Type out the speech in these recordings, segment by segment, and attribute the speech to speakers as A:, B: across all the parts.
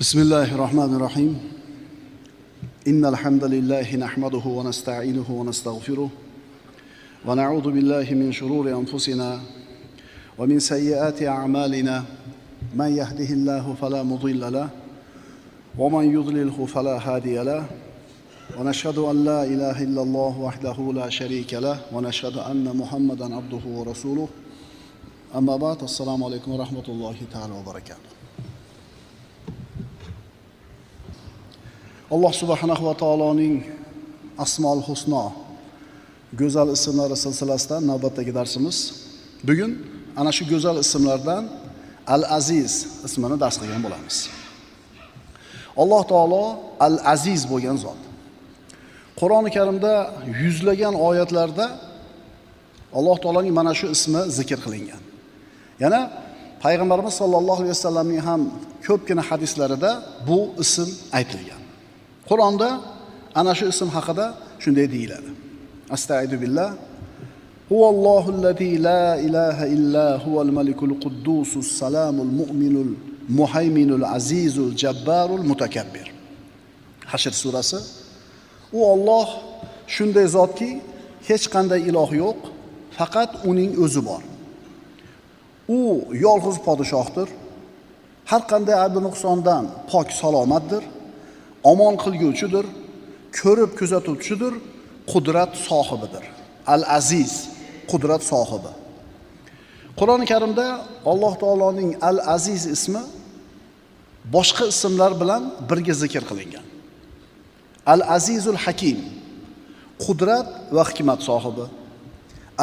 A: بسم الله الرحمن الرحيم. إن الحمد لله نحمده ونستعينه ونستغفره ونعوذ بالله من شرور أنفسنا ومن سيئات أعمالنا. من يهده الله فلا مضل له ومن يضلله فلا هادي له. ونشهد أن لا إله إلا الله وحده لا شريك له ونشهد أن محمدا عبده ورسوله. أما بعد، السلام عليكم ورحمة الله تعالى وبركاته. Alloh subhanahu va taoloning Asmaul Husno go'zal ismlari silsilasidan navbatdagi darsimiz. Bugun ana shu go'zal ismlardan Al-Aziz ismini dars qilgan bo'lamiz. Alloh taolo Al-Aziz bo'lgan zot. Qur'oni Karimda yuzlagan oyatlarda Alloh taoloning mana shu ismi zikr qilingan. Yana Payg'ambarimiz sollallohu alayhi vasallamning ham ko'pgina hadislarida bu ism aytilgan. Qur'onda ana shu ism haqida shunday deyiladi. Astaidu billah. Huvallohu allazi la ilaha illa huval malikul quddusus salamul mu'minul muhayminul azizul jabbarul mutakabbir. Hashr surasi. U Alloh shunday zotki, hech qanday iloh yo'q, faqat uning o'zi bor. U yolg'iz podshohdir. Har qanday ayb nuqsondan pok salomatdir. Omon qilguvchidir, ko'rib kuzatuvchidir, qudrat sohibidir. Al-Aziz, qudrat sohibi. Qur'oni Karimda Alloh taoloning Al-Aziz ismi boshqa ismlar bilan birga zikr qilingan. Al-Azizul Hakim, qudrat va hikmat sohibi.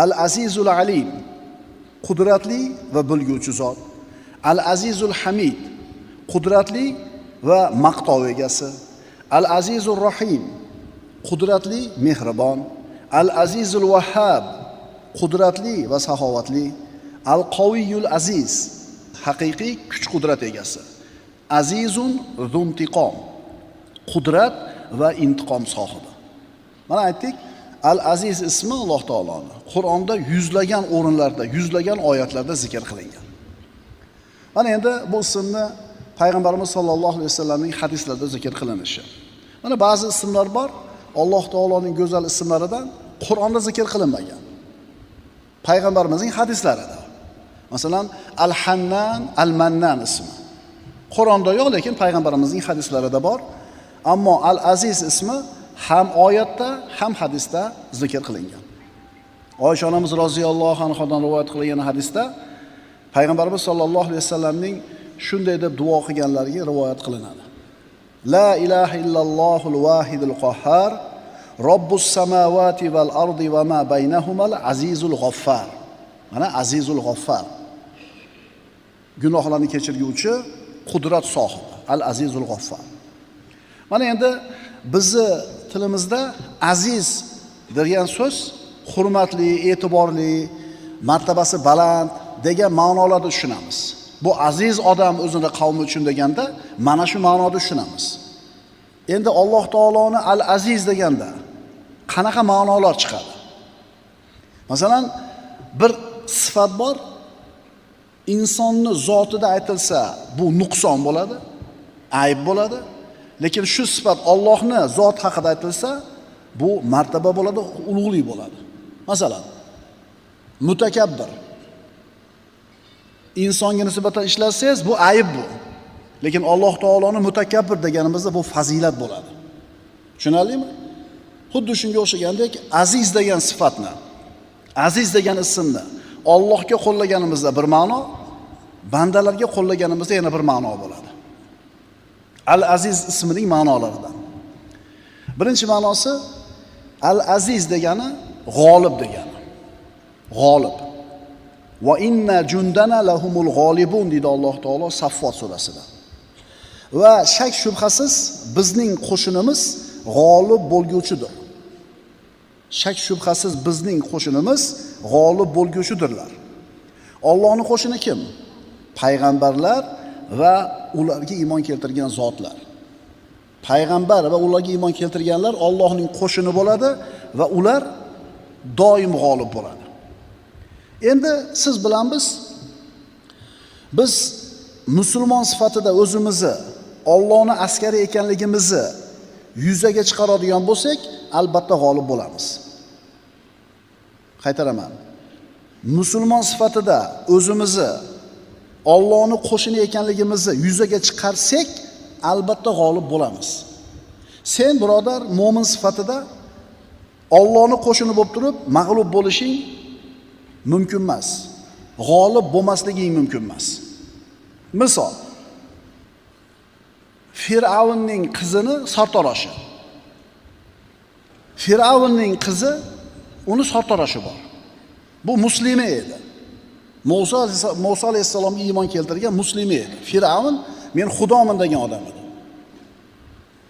A: Al-Azizul Alim, qudratli va bilguvchi zot. Al-Azizul Hamid, qudratli va maqtov egasi. Al-Azizur Rahim, qudratli mehribon. Al-Azizul Wahhab, qudratli va saxovatli. Al-Qawiyul Aziz, haqiqiy kuch-qudrat egasi. Azizun zuntiqom, qudrat va intiqom sohibi. Mana aytdik, Al-Aziz ismi Alloh taoloning Qur'onda yuzlagan o'rinlarda, yuzlagan oyatlarda zikr qilingan. Mana endi bu ismni Payg'ambarimiz sollallohu alayhi vasallamning hadislarida zikr qilinishi. Mana ba'zi ismlar bor, Alloh taoloning go'zal ismlaridan Qur'onda zikr qilinmagan. Payg'ambarimizning hadislarida. Masalan, Al-Hannan, Al-Mannan ismi. Qur'onda yo'q, lekin payg'ambarimizning hadislarida bor. Ammo Al-Aziz ismi ham oyatda, ham hadisda zikr qilingan. Oysha onamiz roziyallohu anhodan rivoyat qilingan hadisda Payg'ambarimiz sollallohu alayhi vasallamning shunday deb duo qilganlariga rivoyat qilinadi. La ilaha illallohul vahidul qahhar, robbus samawati val ardi va ma baynahumal azizul g'offar. Mana Azizul G'offar. Gunohlarni kechirguvchi, qudrat sohibi, Al-Azizul G'offar. Mana endi bizni tilimizda aziz degan so'z hurmatli, e'tiborli, martabasi baland degan ma'nolarda tushunamiz. Bu aziz odam o'zini qavmi uchun deganda mana shu ma'noda tushunamiz. Endi Alloh taoloni Al-Aziz deganda qanaqa ma'nolar chiqadi? Masalan, bir sifat bor, insonni zotida aytilsa bu nuqson bo'ladi, ayb bo'ladi. Lekin shu sifat Allohni zot haqida aytilsa, bu martaba bo'ladi, ulug'lik bo'ladi. Masalan, mutakabbir. Insonga nisbatan ishlatsangiz bu ayb bu. Lekin Alloh taoloni mutakabbir deganimizda bu fazilat bo'ladi. Tushunarlimi? Xuddi shunga o'xshagandek aziz degan sifatni, aziz degan ismni Allohga qo'llaganimizda bir ma'no, bandalarga qo'llaganimizda yana bir ma'no bo'ladi. Al-Aziz ismining ma'nolaridan. Birinchi ma'nosi Al-Aziz degani g'olib degani. G'olib. Va inna jundana lahumul g'olibun deydi Alloh taolo Saffot surasida. Va shak shubhasiz bizning qo'shinimiz g'olib bo'lguvchidir. Shak shubhasiz bizning qo'shinimiz g'olib bo'lguvchidirlar. Allohning qo'shini kim? Payg'ambarlar va ularga iymon keltirgan zotlar. Payg'ambar va ularga iymon keltirganlar Allohning qo'shini bo'ladi va ular doim g'olib bo'ladi. Endi siz bilan biz musulmon sifatida o'zimizni Allohning askari ekanligimizni yuzaga chiqaradigan bo'lsak, albatta g'olib bo'lamiz. Qaytaraman. Musulmon sifatida o'zimizni Allohning qo'shini ekanligimizni yuzaga chiqarsak, albatta g'olib bo'lamiz. Sen birodar mo'min sifatida Allohning qo'shini bo'lib turib mag'lub bo'lishing mumkin emas. G'olib bo'lmasliging mumkin emas. Misol, Fir'avnning qizini sartaroshi. Fir'avnning qizi, uni sartaroshi bor. Bu muslima edi. Musa alayhissalomga iymon keltirgan muslima edi. Fir'avn men xudoman degan odam edi.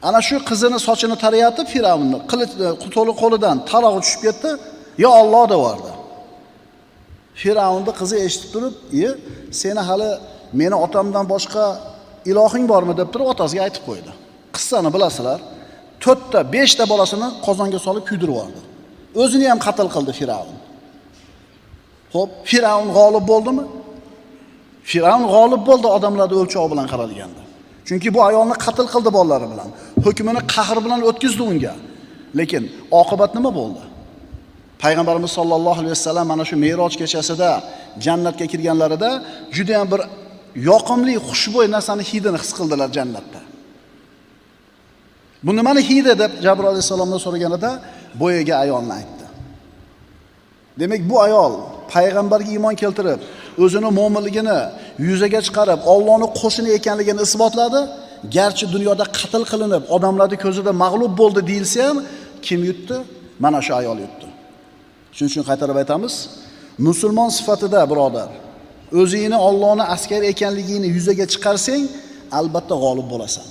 A: Ana shu qizini sochini tarayatib Fir'avnni qilich qo'lidan tarog'i tushib ketdi, "Ya Alloh" devordi. Fir'avnning qizi eshitib turib, "Seni hali meni otamdan boshqa ilohing bormi?" deb turib otasiga aytib qo'ydi. Qissani bilasizlar. 4 ta, 5 ta bolasini qozonga solib kuydirib yubordi. O'zini ham qatl qildi Fir'avn. Xo'p, Fir'avn g'olib bo'ldimi? Fir'avn g'olib bo'ldi odamlarning o'lchovi bilan qaralganda. Chunki bu ayolni qatl qildi bolalari bilan. Hukmini qahr bilan o'tkazdi unga. Lekin oqibat nima bo'ldi? Payg'ambarimiz sollallohu alayhi vasallam mana shu Me'roj kechasida jannatga kirganlarida juda ham bir yoqimli, xushbo'y narsani hidini his qildilar jannatda. Bu nimani hidi deb Jabroil alayhissalomdan so'raganida bo'yiga ayolni aytdi. Demak, bu ayol payg'ambarga iymon keltirib, o'zini mo'minligini yuzaga chiqarib, Allohning qo'shini ekanligini isbotladi. Garchi dunyoda qatl qilinib, odamlarning ko'zida mag'lub bo'ldi deyilsa ham, kim yutdi? Mana shu ayol yutdi. Shuning uchun qaytarib aytamiz, musulmon sifatida birodar, o'zingni Allohning askari ekanligingni yuzaga chiqarsang, albatta g'olib bo'lasan.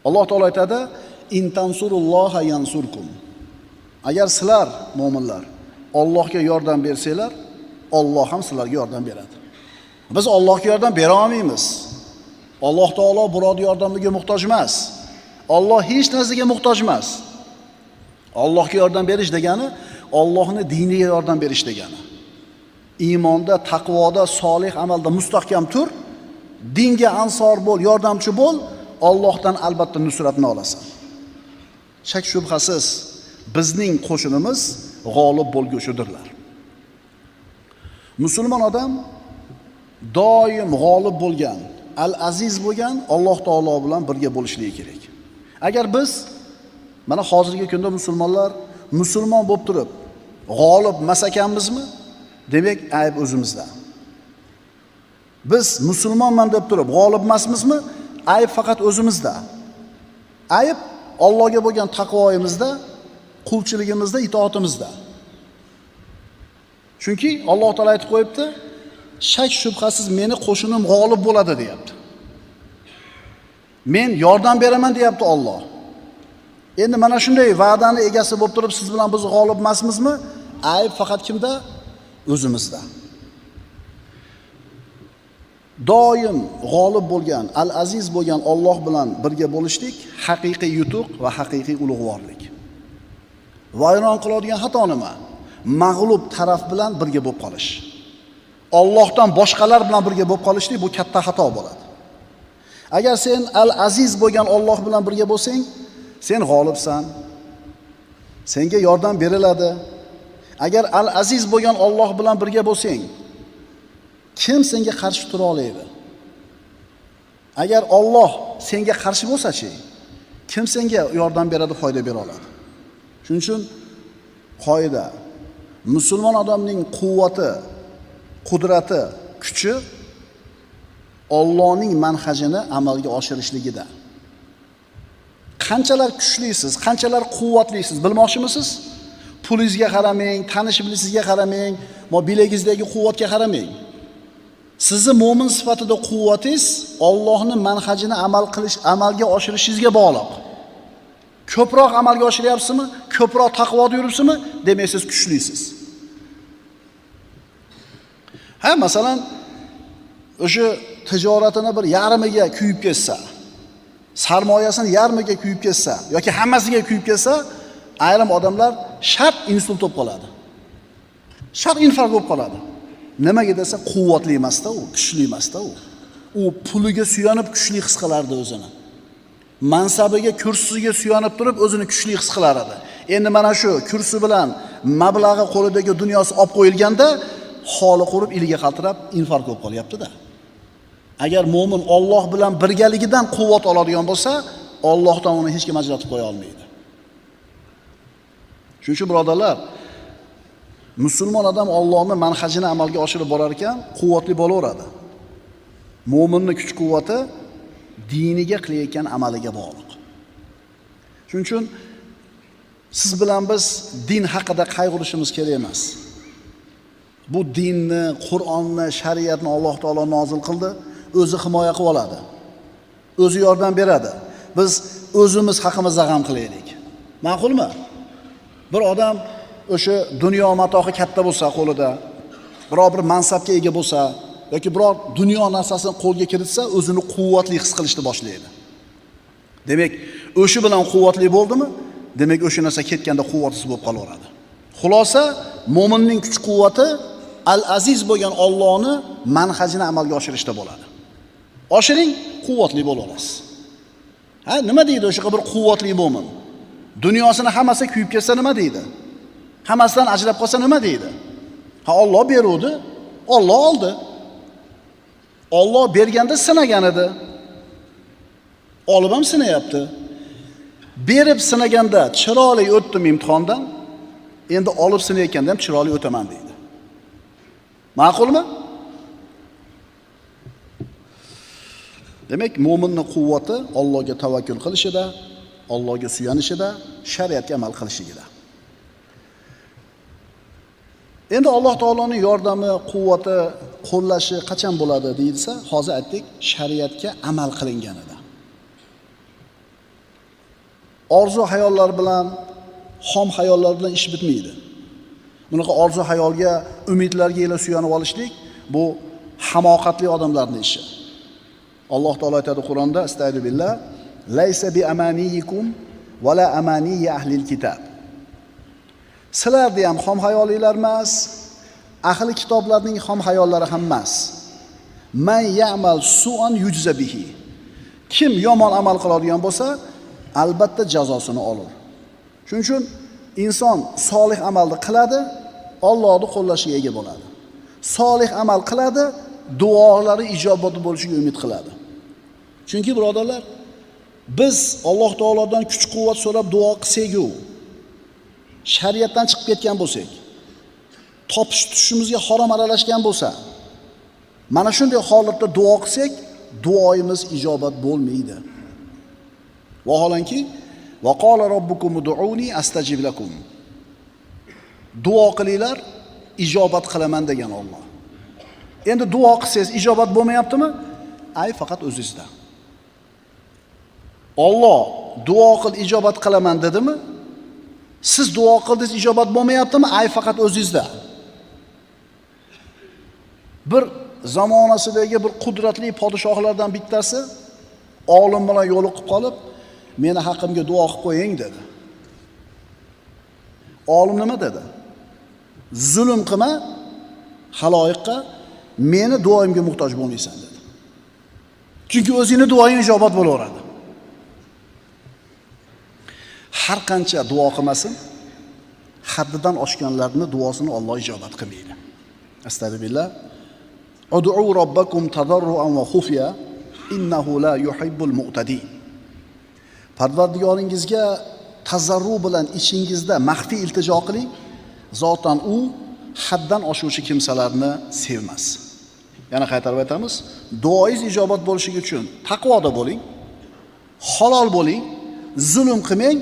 A: Alloh taolo aytadi: "In tansurulloha yansurkum." Agar sizlar mo'minlar Allohga yordam bersanglar, Alloh ham sizlarga yordam beradi. Biz Allohga yordam bera olmaymiz. Alloh taolo birovning yordamiga muhtoj emas. Alloh hech narsaga muhtoj emas. Allohga yordam berish degani Allohning diniga yordam berish degani. Iymonda, taqvoda, solih amalda mustahkam tur, dinga ansor bo'l, yordamchi bo'l, Allohdan albatta nusratni olasan. Shak shubhasiz bizning qo'shinimiz g'olib bo'lgushidirlar. Musulmon odam doim g'olib bo'lgan, al-aziz bo'lgan Alloh taolo bilan birga bo'lishligi kerak. Agar biz mana hozirgi kunda musulmonlar musulmon bo'lib turib g'olib emas ekanmizmi? Demak, ayb o'zimizda. Biz musulmonman deb turib g'olib emasmizmi? Ayb faqat o'zimizda. Ayb Allohga bo'lgan taqvoyimizda, qulchiligimizda, itoatimizda. Chunki Alloh taolo aytib qo'yibdi, shak shubhasiz meni qo'shinim g'olib bo'ladi deyapti. Men yordam beraman deyapti Alloh. Endi mana shunday va'dani egasi bo'lib turib siz bilan biz g'olib emasmizmi? Ayb faqat kimda? O'zimizda. Doim g'olib bo'lgan, al-aziz bo'lgan Alloh bilan birga bo'lishlik haqiqiy yutuq va haqiqiy ulug'vorlik. Vayron qiladigan xato nima? Mag'lub taraf bilan birga bo'lib qolish. Allohdan boshqalar bilan birga bo'lib qolishlik bu katta xato bo'ladi. Agar sen al-aziz bo'lgan Alloh bilan birga bo'lsang, sen g'olibsan. Senga yordam beriladi. Agar al-aziz bo'lgan Alloh bilan birga bo'lsang, kim senga qarshi tura oladi? Agar Alloh senga qarshi bo'lsa-chi, kim senga yordam beradi, foyda bera oladi? Shuning uchun qoida, musulmon odamning quvvati, qudrati, kuchi Allohning manhajini amalga oshirishligida. Qanchalar kuchlisiz, qanchalar quvvatlisiz bilmoqchimisiz? Pulingizga qaramang, tanish bilishingizga qaramang, bilagingizdagi quvvatga qaramang. Sizni mo'min sifatida quvvatingiz Allohning manhajini amal qilish, amalga oshirishingizga bog'liq. Ko'proq amalga oshiryapsizmi? Ko'proq taqvoda yuribsizmi? Demak siz kuchlisiz. Ha, masalan, o'sha tijoratini bir yarmiga kuyib ketsa, sarmoyasini yarmiga kuyib ketsa yoki hammasiga kuyib ketsa, ayrim odamlar shart insult bo'lib qoladi. Shart infarkt bo'lib qoladi. Nimaga desa, quvvatli emasda u, kuchli emasda u. U puliga suyanib kuchli his qilardi o'zini. Mansabiga, kursiga suyanib turib o'zini kuchli his qilar edi. Endi mana shu kursi bilan mablag'i qo'lidagi dunyosi olib qo'yilganda holi qurib, iliga qaltirab infarkt bo'lib qolyapti-da. Agar mo'min Alloh bilan birgaligidan quvvat oladigan bo'lsa, Allohdan uni hech kim ajratib qo'ya olmaydi. Shuning uchun birodarlar, musulmon odam Allohning manhajini amalga oshirib borar ekan, quvvatli bo'laveradi. Mo'minning kuch-quvvati diniga qilayotgan amaliga bog'liq. Shuning uchun siz bilan biz din haqida qayg'urishimiz kerak emas. Bu dinni, Qur'onni, shariatni Alloh taolo nozil qildi, o'zi himoya qilib oladi. O'zi yordam beradi. Biz o'zimiz haqimizda g'am qilaylik. Ma'qulmi? Bir odam o'sha dunyo matohi katta bo'lsa qo'lida, biror bir mansabga ega bo'lsa yoki biror dunyo narsasini qo'lga kiritsa, o'zini quvvatli his qilishni boshlaydi. Demak, o'sha bilan quvvatli bo'ldimi? Demak, o'sha narsa ketganda quvvatsiz bo'lib qolaveradi. Xulosa, mo'minning kuch-quvvati Al-Aziz bo'lgan Allohni manhajini amalga oshirishda bo'ladi. Oshiring, quvvatli bo'laverasiz. Ha, nima deydi o'sha bir quvvatli mo'min? Dunyosini hammasi kuyib ketsa nima deydi? Hammasidan ajrab qolsa nima deydi? Ha, Alloh beruvdi, Alloh oldi. Alloh berganda sinagan edi. Olib ham sinayapti. Berib sinaganda chiroyli o'tdim imtihondan, endi olib sinayotganda ham chiroyli o'taman deydi. Ma'qulmi? Demak, mo'minning quvvati Allohga tavakkul qilishida, Allohga suyanishida, shariatga amal qilishida. Endi Alloh taoloning yordami, quvvati, qo'llashi qachon bo'ladi deyilsa, hozir aytdik, shariatga amal qilinganida. Orzu hayollar bilan, xom hayollar bilan ish bitmaydi. Bunaqa orzu hayolga, umidlarga ila suyanib olishlik bu hamoqatli odamlarning ishi. Alloh taolo aytadi Qur'onda, astagfiru billah, laysa bi amaniyikum va la amaniyi ahlil kitob. Sizlarda ham xom hayolinglar emas, ahli kitoblarning xom hayollari ham emas. Man ya'mal su'an yujza bihi. Kim yomon amal qiladigan bo'lsa, albatta jazosini olur. Shuning uchun inson solih amalni qiladi, Allohning qo'llashiga ega bo'ladi. Solih amal qiladi, duolari ijobat bo'lishiga umid qiladi. Chunki birodarlar, biz Alloh taolodan kuch-quvvat so'rab duo qilsak-u, shariatdan chiqib ketgan bo'lsak, topish tushimizga harom aralashgan bo'lsa, mana shunday holatda duo qilsak, duoimiz ijobat bo'lmaydi. Vaholanki, va qala robbukum ud'uni astajib lakum. Duo qilinglar, ijobat qilaman degan Alloh. Endi duo qilsangiz ijobat bo'lmayaptimi? Ay faqat o'zingizda. Alloh duo qil ijobat qilaman dedimi? Siz duo qildingiz ijobat bo'lmayaptimi? Ay faqat o'zingizda. Bir zamonasidagi bir qudratli podshohlardan bittasi olim bilan yo'liqib qolib, meni haqimga duo qilib qo'ying dedi. Olim nima dedi? Zulm qilma xaloyiqqa, meni duoimga muhtoj bo'lmaysan dedi. Chunki o'zingni duoing ijobat bo'laveradi. Har qancha duo qilmasin, haddidan oshganlarni duosini Alloh ijobat qilmaydi. Astagfirullah. Ud'u robbakum tadarruan va xufiya innahu la yuhibbul mu'tadin. Parvardigoringizga tazarru bilan ichingizda maxfiy iltijo qiling, zotan u haddan oshuvchi kimsalarni sevmas. Yana qaytarib aytamiz, duoingiz ijobat bo'lishi uchun taqvoda bo'ling, halol bo'ling, zulm qilmang,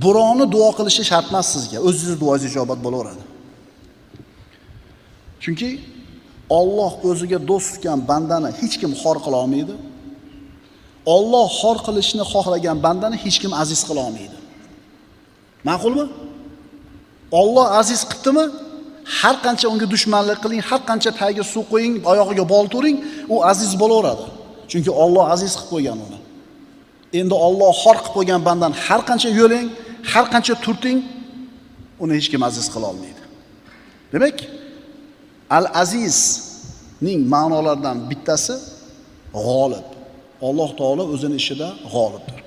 A: birovni duo qilishi shart emas sizga. O'zingiz duoingiz ijobat bo'laveradi. Chunki Alloh o'ziga do'st tutgan bandani hech kim xor qila olmaydi. Alloh xor qilishni xohlagan bandani hech kim aziz qila olmaydi. Ma'qulmi? Alloh aziz qilibdimi? Har qancha unga dushmanlik qiling, har qancha tagiga suv qo'ying, oyog'iga bol turing, u aziz bo'laveradi. Chunki Alloh aziz qilib qo'ygan uni. Endi Alloh xor qilib qo'ygan bandani har qancha yo'ling, har qancha turting, uni hech kim aziz qila olmaydi. Demak, Al-Azizning ma'nolaridan bittasi G'olib. Alloh taolo o'zini ishida g'olibdir.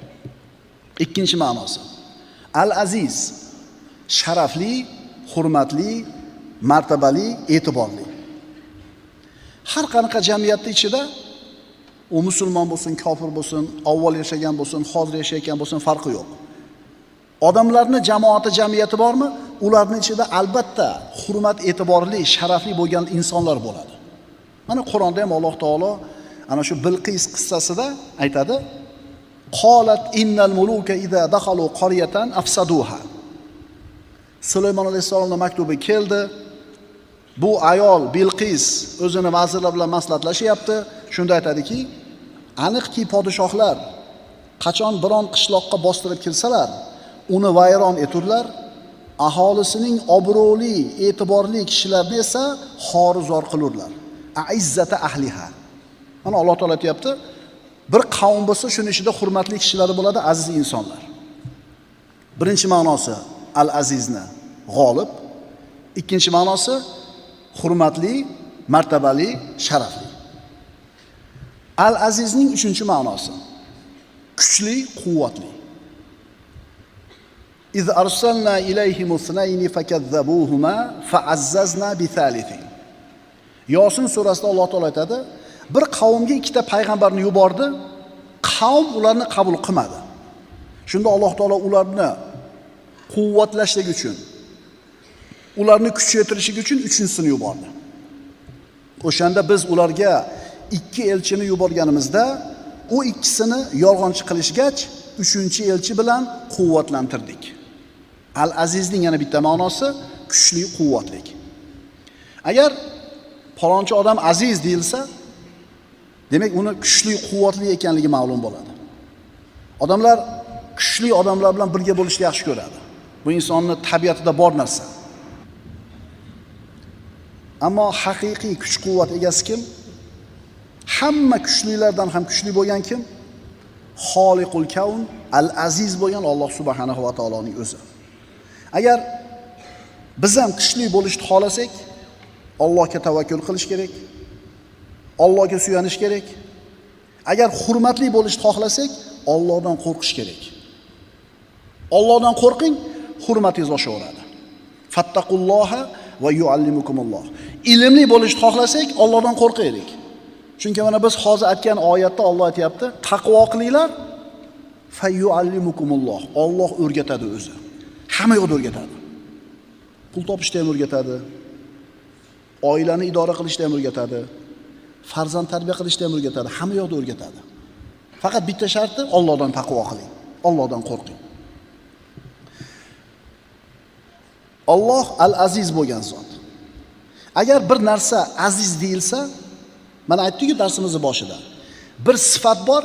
A: Ikkinchi ma'nosi Al-Aziz, sharafli, hurmatli, martabali, e'tiborli. Har qanaqa jamiyatning ichida u musulmon bo'lsin, kofir bo'lsin, avval yashagan bo'lsin, hozir yashayotgan bo'lsin, farqi yo'q. Odamlarni jamoati, jamiyati bormi? Ularning ichida albatta hurmat, e'tiborli, sharafli bo'lgan insonlar bo'ladi. Mana Qur'onda ham Alloh taolo ana shu Bilqis qissasida aytadi: Qolat innal muluka iza dakhalu qaryatan afsaduha. Sulaymon alayhissalomning maktubi keldi. Bu ayol Bilqis o'zini vazirlar bilan maslahatlashyapti. Shunda aytadiki, aniqki podshohlar qachon biron qishloqqa bostirib kelsalar, uni vayron eturlar, aholisining obro'li, e'tiborli kishilarni esa xor-zor qilurlar. A'izzata ahliha. Mana Alloh taolo aytayapti, bir qavm bo'lsa, shuning ichida hurmatli kishilari bo'ladi, aziz insonlar. Birinchi ma'nosi al-azizni g'olib, ikkinchi ma'nosi hurmatli, martabali, sharafli. Al-azizning uchinchi ma'nosi kuchli, quvvatli. İz arsalna ilayhim isnayni fakazzabuhuma fa'azzazna bi-thalithin. Yosin surasida Alloh taolo aytadi, bir qavmga ikkita payg'ambarni yubordi, qavm ularni qabul qilmadi. Shunda Alloh taolo ularni quvvatlashlik uchun, ularni kuchaytirishlik uchun uchinchisini yubordi. O'shanda biz ularga ikki elchini yuborganimizda, u ikkisini yolg'onchi qilishgach, uchinchi elchi bilan quvvatlantirdik. Al-Azizning yana bitta ma'nosi kuchli, quvvatlik. Agar falonchi odam aziz deyilsa, demak uni kuchli, quvvatli ekanligi ma'lum bo'ladi. Odamlar kuchli odamlar bilan birga bo'lishni yaxshi ko'radi. Bu insonning tabiatida bor narsa. Ammo haqiqiy kuch-quvvat egasi kim? Hamma kuchlilardan ham kuchli bo'lgan kim? Xoliqul kavn, al-aziz bo'lgan Alloh subhanahu va taoloning o'zi. Agar biz ham kuchli bo'lishni xohlasak, Allohga tavakkul qilish kerak. Allohga suyanish kerak. Agar hurmatli bo'lishni xohlasak, Allohdan qo'rqish kerak. Allohdan qo'rqing, hurmatingiz oshaveradi. Fattaqulloha va yuallimukumulloh. Ilmli bo'lishni xohlasak, Allohdan qo'rqaylik. Chunki mana biz hozir aytgan oyatda Alloh aytayapti, taqvo qilinglar, fayuallimukumulloh. Alloh o'rgatadi o'zi. Hamma yo'qda o'rgatadi. Pul topishda ham o'rgatadi. Oilani idora qilishda ham o'rgatadi. Farzand tarbiya qilishda ham o'rgatadi. Hamma yo'qda o'rgatadi. Faqat bitta sharti, Allohdan taqvo qiling. Allohdan qo'rqing. Alloh al-aziz bo'lgan zot. Agar bir narsa aziz deyilsa, mana aytdik-ku darsimizning boshida. Bir sifat bor,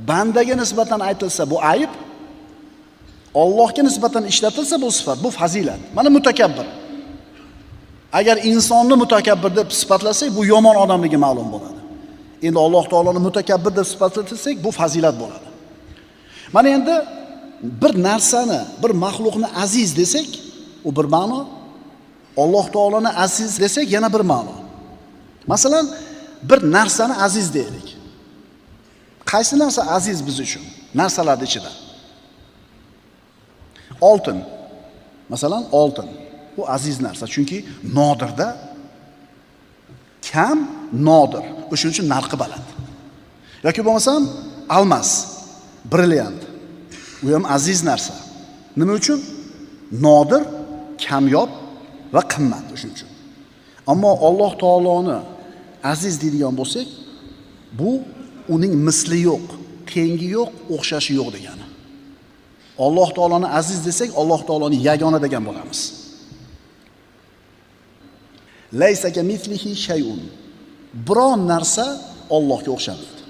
A: bandaga nisbatan aytilsa bu ayib, Allohga nisbatan ishlatilsa bu sifat, bu fazilat. Mana mutakabbir. Agar insonni mutakabbir deb sifatlasak, bu yomon odamligi ma'lum bo'ladi. Endi Alloh taoloni mutakabbir deb sifatlasak, bu fazilat bo'ladi. Mana endi bir narsani, bir maxluqni aziz desak, u bir ma'no. Alloh taoloni aziz desak, yana bir ma'no. Masalan, bir narsani aziz deylik. Qaysi narsa aziz biz uchun? Narsalar ichida. Oltin. Masalan, oltin. Bu aziz narsa, chunki nodirda, kam, nodir. O'shuning uchun narxi baland. Yoki bo'lmasam almas, brilliant. U ham aziz narsa. Nima uchun? Nodir, kamyob va qimmat o'shuning uchun. Ammo Alloh taoloni aziz deydigan bo'lsak, bu uning misli yo'q, tengi yo'q, o'xshashi yo'q degani. Alloh taoloni aziz desak, Alloh taoloni yagona degan bo'lamiz. Laysa kamithlihi shay'un. Biron narsa Allohga o'xshamaydi.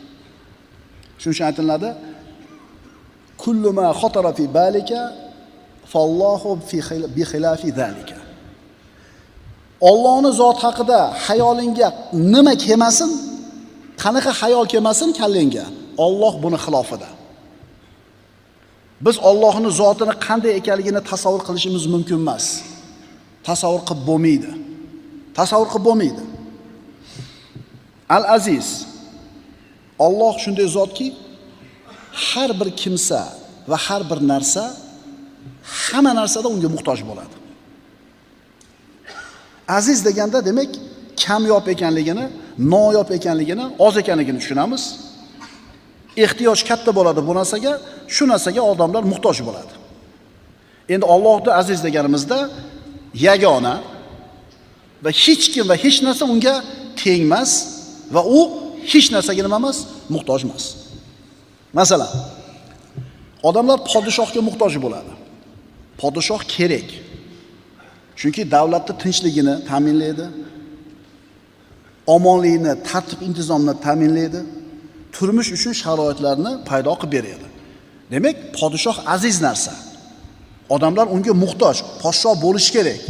A: Shuning uchun aytiladi, kullu ma khatara fi balika fallohu bi khilafi zalika. Allohning zot haqida xayolingga nima kelmasin, qanaqa xayol kelmasin kallangga, Alloh buni xilofida. Biz Allohning zotini qanday ekanligini tasavvur qilishimiz mumkin emas. Tasavvur qilib bo'lmaydi. Tasavvur qilib bo'lmaydi. Al-Aziz. Alloh shunday zotki, har bir kimsa va har bir narsa hamma narsada unga muhtoj bo'ladi. Aziz deganda demak kamyob ekanligini, noyob ekanligini, oz ekanligini tushunamiz. Ehtiyoj katta bo'ladi bu narsaga, shu narsaga odamlar muhtoj bo'ladi. Endi Allohni aziz deganimizda yagona va hech kim va hech narsa unga tengmas va u hech narsaga nima emas, muhtoj emas. Masalan, odamlar podshohga muhtoj bo'ladi. Podshoh kerak. Chunki davlatning tinchligini ta'minlaydi, omonlikni, tartib-intizomni ta'minlaydi, turmush uchun sharoitlarni paydo qilib beradi. Demak, podshoh aziz narsa. Odamlar unga muhtoj, podshoh bo'lish kerak.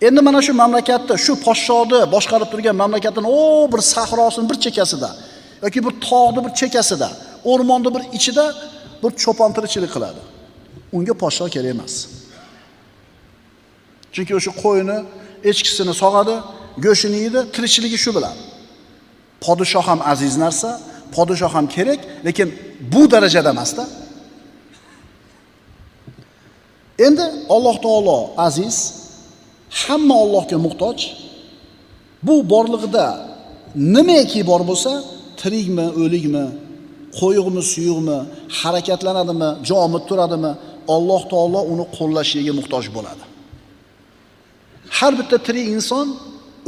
A: Endi mana shu mamlakatda, shu podshohni boshqarib turgan mamlakatning bir sahrosini bir chekkasida yoki bir tog'ni bir chekkasida, o'rmonni bir ichida bir cho'pon tirikchilik qiladi. Unga podshoh kerak emas. Chunki o'sha qo'yini, echkisini sog'adi, go'shtini yeydi, tirikchiligi shu bilan. Podshoh ham aziz narsa, podshoh ham kerak, lekin bu darajada emas-da. Endi Alloh taolo aziz, hamma Allohga muhtoj. Bu borlig'ida nimaki bor bo'lsa, tirikmi, o'likmi, qo'yig'mi, suyuqmi, harakatlanadimi, jomid turadimi, Alloh taolo uni qo'llashiga muhtoj bo'ladi. Har bitta tirik inson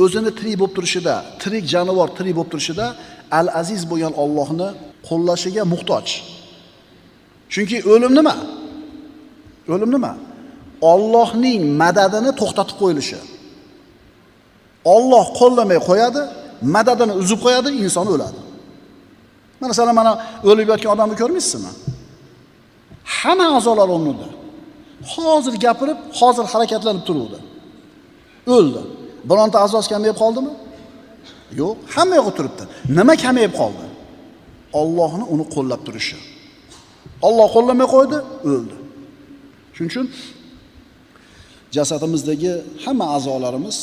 A: o'zini tirik bo'lib turishida, tirik jonivor tirik bo'lib turishida al-aziz bo'lgan Allohni qo'llashiga muhtoj. Chunki o'lim nima? O'lim nima? Allohning madadini to'xtatib qo'yilishi. Alloh qo'llamay qo'yadi, madadini uzib qo'yadi, inson o'ladi. Masalan, mana o'lib yotgan odamni ko'rmaysizmi? Hamma a'zolar o'rnida. Hozir gapirib, hozir harakatlanib turuvdi. O'ldi. Bironta a'zosi kamayib qoldimi? Yo'q, hamma yo'q turibdi. Nima kamayib qoldi? Allohni uni qo'llab turishi. Alloh qo'llamay qo'ydi, o'ldi. Shuning uchun jasadimizdagi hamma a'zolarimiz,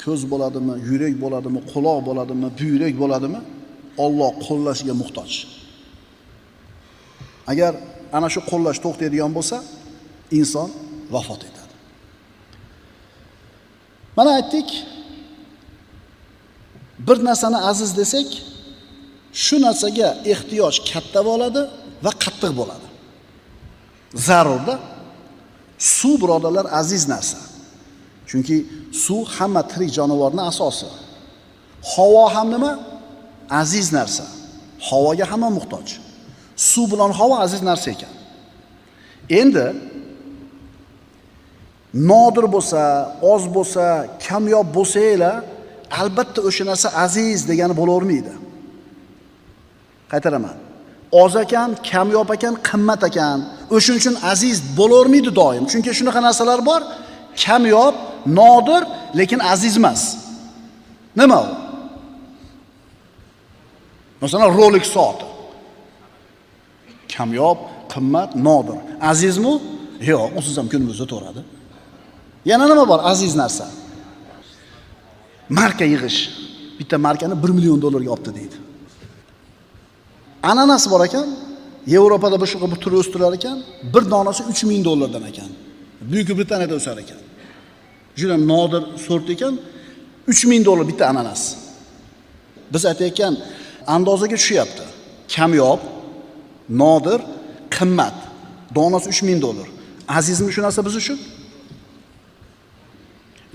A: ko'z bo'ladimi, yurak bo'ladimi, quloq bo'ladimi, buyrak bo'ladimi, Alloh qo'llashiga muhtoj. Agar ana shu qo'llash to'xtaydigan bo'lsa, inson vafot etadi. Mana aytdik, bir narsani aziz desak, shu narsaga ehtiyoj katta bo'ladi va qattiq bo'ladi. Zarurda. Suv birodarlar aziz narsa. Chunki suv hamma tirik jonivorning asosi. Havo ham nima? Aziz narsa. Havoga hamma muhtoj. Suv bilan havo aziz narsa ekan. Endi nodir bo'lsa, oz bo'lsa, kamyob bo'lsa, albatta o'sha narsa aziz degani bo'lavermaydi. Qaytaraman. Oz ekan, kamyob ekan, qimmat ekan. O'shuning uchun aziz bo'lavermaydi doim. Chunki shunaqa narsalar bor, kamyob, nodir, lekin aziz emas. Nima u? Masalan, Rolex soati. Kamyob, qimmat, nodir. Azizmi? Yo'q, usiz ham kunimizda to'radi. Yana nima bor aziz narsa? Marka yig'ish. Bitta markani $1 million olibdi deydi. Ananas bor ekan, Yevropada bir shunaqa bir turi o'stirar ekan, bir donasi $3000 ekan. Buyuk Britaniyada o'sar ekan. Juda nodir sort ekan, $3000 bitta ananas. Biz aytayotgan andozaga tushyapti. Kamyob, nodir, qimmat. Donasi $3000. Azizmi shu narsa biz uchun?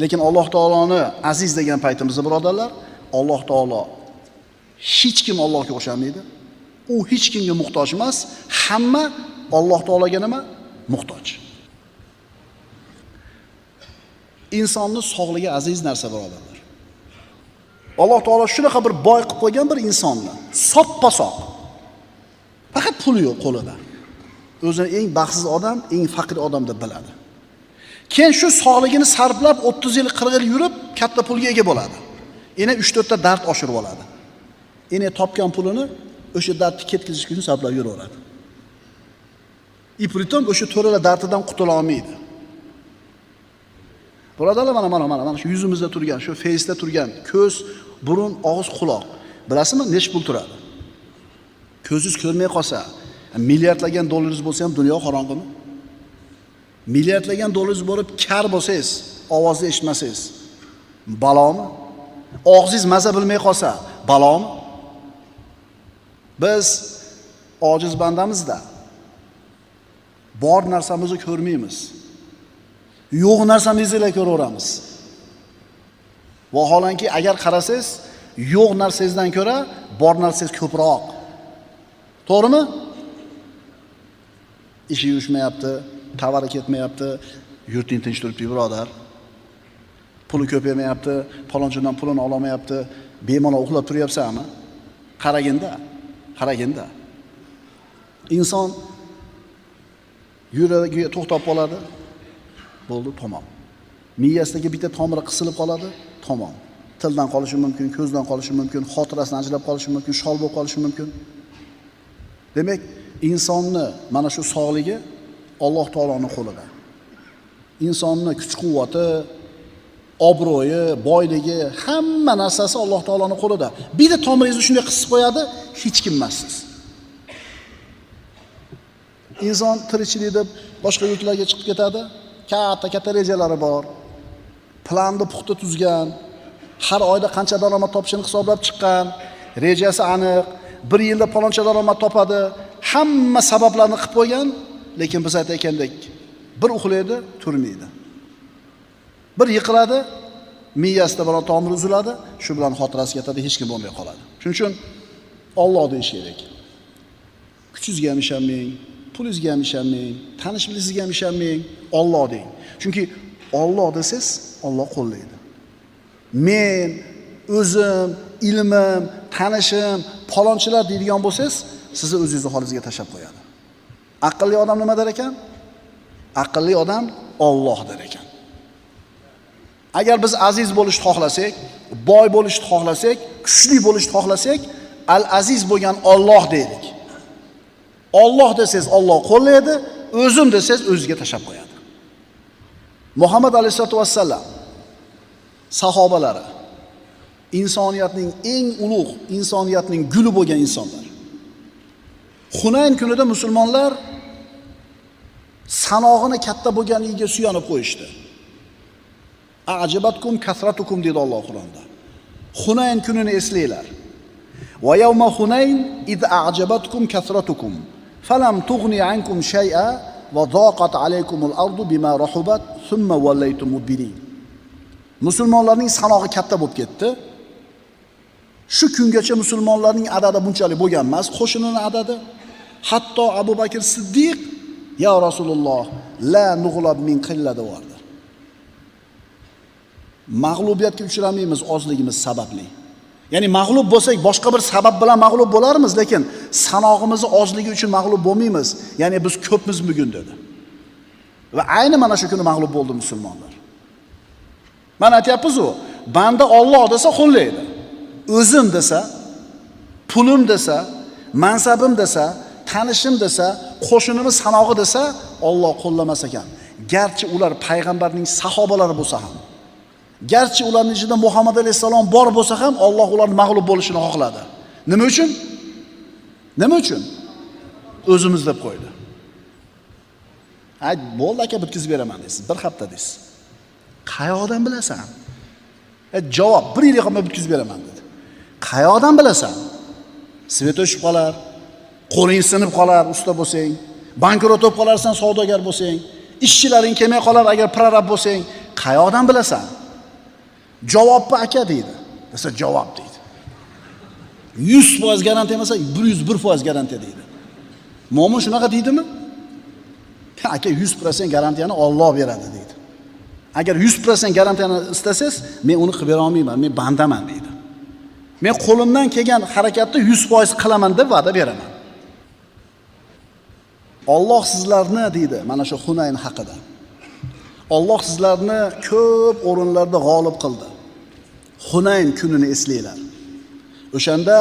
A: Lekin Alloh taoloni aziz degan paytimizda birodarlar, Alloh taolo hech kim Allohga o'xshamaydi. U hech kimga muhtoj emas, hamma Alloh taologa nima? Muhtoj. Insonning sog'ligi aziz narsa birodarlar. Alloh taolo shunaqa bir boy qilib qo'ygan bir insonni, soppa-sog'. Faqat puli yo'q qo'lida. O'zini eng baxtsiz odam, eng faqir odam deb biladi. Keyin shu sog'ligini sarflab 30 yil, 40 yil yurib katta pulga ega bo'ladi. Yana 3-4 ta dard oshirib oladi. Yana topgan pulini o'sha dardni ketkazish uchun sarflab yuraveradi. И pritom o'sha to'rala dardidan qutula olmaydi. Birodarlar, mana shu yuzimizda turgan, shu face'da turgan ko'z, burun, og'iz, quloq. Bilasizmi, nech pul turadi? Ko'zingiz ko'rmay qolsa, milliardlagan dollaringiz bo'lsa ham dunyo qorong'imi? Milliardlagan dollaringiz borib kar bo'lsangiz, ovozni eshitmasangiz, balomi? Og'zingiz maza bilmay qolsa, balomi? Biz ojiz bandamizda. Bor narsamizni ko'rmaymiz. Yo'q narsamizni ko'raveramiz. Vaholanki agar qarasangiz, yo'q narsangizdan ko'ra bor narsangiz ko'proq. To'g'rimi? Ishi yurishmayapti, tovari ketmayapti, yurting tinch turibdi, birodar. Puli ko'paymayapti, palonchidan pulini ololmayapti, bemalol uxlab turyapsanmi? Qaraginda, qaraginda. Inson yuragi to'xtab qoladi, bo'ldi, tamom. Miyasidagi bitta tomiri qisilib qoladi, tamom. Tildan qolishi mumkin, ko'zdan qolishi mumkin, xotirasidan ajrab qolishi mumkin, shol bo'lib qolishi mumkin. Demak, insonni mana shu sog'ligi Alloh taoloning qo'lida. Insonni kuch-quvvati, obro'yi, boyligi, hamma narsasi Alloh taoloning qo'lida. Bitta tomiringizni shunday qisib qo'yadi, hech kim emassiz. Inson tirikchilik deb boshqa yurtlarga chiqib ketadi, katta-katta rejalari bor. Planni puxta tuzgan, har oyda qancha daromad topishini hisoblab chiqqan, rejasi aniq, bir yilda paloncha daromad topadi, hamma sabablarni qilib qo'ygan, lekin biz aytgandek, bir uxlaydi, turmaydi. Bir yiqiladi, miyasida biror tomir uziladi, shu bilan xotirasi ketadi, hech kim bo'lmay qoladi. Shuning uchun Alloh deyish kerak. Kuchingizga ham ishonmang, pulingizga ham ishonmang, tanish bilishingizga ham ishonmang, Alloh deng. Chunki Alloh desangiz, Alloh qo'llaydi. Men, o'zim, ilmim, tanishim, palonchilar deydigan bo'lsangiz, sizni o'zingizni holingizga tashlab qo'yadi. Aqlli odam nima der ekan? Aqlli odam Alloh der ekan. Agar biz aziz bo'lishni xohlasak, boy bo'lishni xohlasak, kuchli bo'lishni xohlasak, al-aziz bo'lgan Alloh deylik. Alloh desangiz Alloh qo'llaydi, o'zim desangiz o'ziga tashlab qo'yadi. Muhammad alayhisolatu vassalam sahobalari insoniyatning eng ulug', insoniyatning guli bo'lgan insonlar. Hunayn kunida musulmonlar sanog'ini katta bo'lganligiga suyanib qo'yishdi. A'jabatkum kasratukum dedi Alloh Qur'onda. Hunayn kunini eslanglar. Va yawma Hunayn id a'jabatkum kasratukum falam tughni ankum shay'a va daqat alaykumul ardu bima rahubat thumma wallaytum mudbirin. Musulmonlarning sanog'i katta bo'lib ketdi. Shu kungacha musulmonlarning adadi bunchalik bo'lgan emas, qo'shinining adadi. Hatto Abu Bakr Siddiq ya Rasululloh la nug'lab min qilla devordi. Mag'lubiyatga uchramaymiz ozligimiz sababli. Ya'ni mag'lub bo'lsak boshqa bir sabab bilan mag'lub bo'larmiz, lekin sanog'imiz ozligi uchun mag'lub bo'lmaymiz. Ya'ni biz ko'pmiz bugun dedi. Va ayni mana shu kuni mag'lub bo'ldi musulmonlar. Mana aytyapmiz-u, banda Alloh desa qo'llaydi. O'zim desa, pulim desa, mansabim desa, tanishim desa, qo'shinimiz sanog'i desa, Alloh qo'llamas ekan. Garchi ular payg'ambarning sahobalari bo'lsa ham, garchi ularning ichida Muhammad alayhissalom bor bo'lsa ham, Alloh ularni mag'lub bo'lishini xohladi. Nima uchun? Nima uchun? O'zimiz deb qo'ydi. Ay, bo'ldi aka, bitkazib beraman deysiz, bir hafta deysiz. Qayoqdan bilasan? Javob, bir yil qolmay bitkazib beraman dedi. Qayoqdan bilasan? Svet o'chib qolar, qo'ling sinib qolar, usta bo'lsang, bankrot bo'lib qolarsan, savdogar bo'lsang, ishchilaring kelmay qolar agar prorab bo'lsang, qayoqdan bilasan? Javobni aka deydi. Desa javob deydi. 100% garantiya emas, 101% garantiya deydi. Mo'min shunaqa deydimi? Aka 100% garantiyani Alloh beradi deydi. Agar 100% garantiyani istasangiz, men uni qilib bera olmayman, men bandaman deydi. Men qo'limdan kelgan harakatni 100% qilaman deb va'da beraman. Alloh sizlarni deydi mana shu Hunayn haqida. Alloh sizlarni ko'p o'rinlarda g'olib qildi. Hunayn kunini eslanglar. O'shanda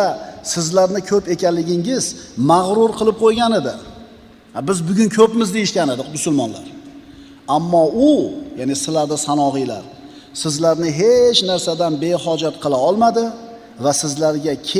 A: sizlarni ko'p ekanligingiz mag'rur qilib qo'ygan edi. Biz bugun ko'pmiz deyishgan edi musulmonlar. Ammo u, ya'ni sizlarda sanog'iylar, sizlarni hech narsadan behojat qila olmadi va sizlarga